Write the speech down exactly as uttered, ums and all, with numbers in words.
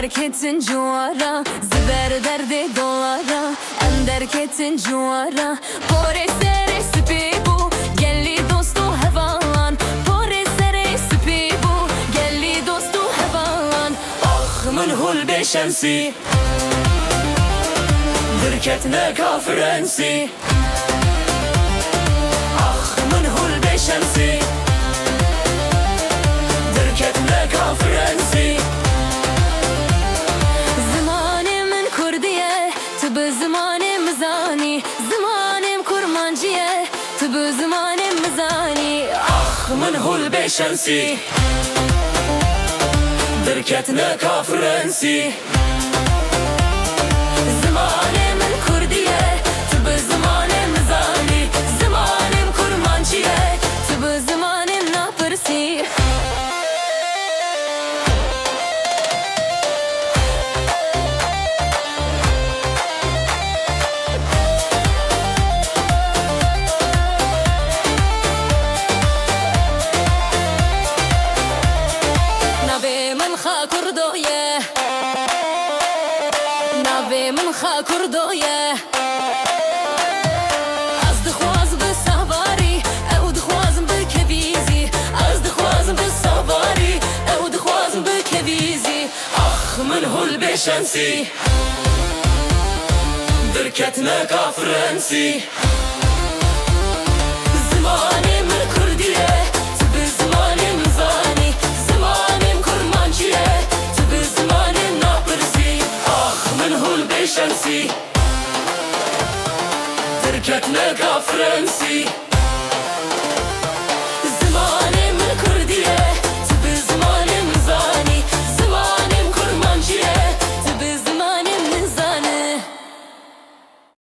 Ketin cuwara, ziber derdê dolara, em derketin cuwara. Porê serê spî bû, gelî dost û hevalan. Porê serê spî bû, gelî dost û hevalan. Ax min hûl bêşensî, dirketine kafirensî. Ax min hûl bêşensî, dirketine kafirensî. Zimanê min kurdî ye, tu bi zimanê min zanî. Zimanê min kurmancî ye, tu bi zimanê min zanî. Ax min hûl bêşensî, dirketine kafirensî. Zimanê min kurdî ye, tu bi zimanê min zanî. Zimanê min kurmancî ye, tu bi zimanê min napirsî. Navê min xa kurdo ye. Navê min xa kurdo ye. Ez dixwazim bi savarî, ew dixwazim bi kevîzî. Ez dixwazim bi savarî, ew dixwazim bi kevîzî. Ax min hûl bêşensî, dirketine kafirensî. Zimanê min kurdî ye, tu bi zimanê min zanî. Zimanê min kurmancî ye, tu bi zimanê min napirsî. Ax min hûl bêşensî, dirketine kafirensî.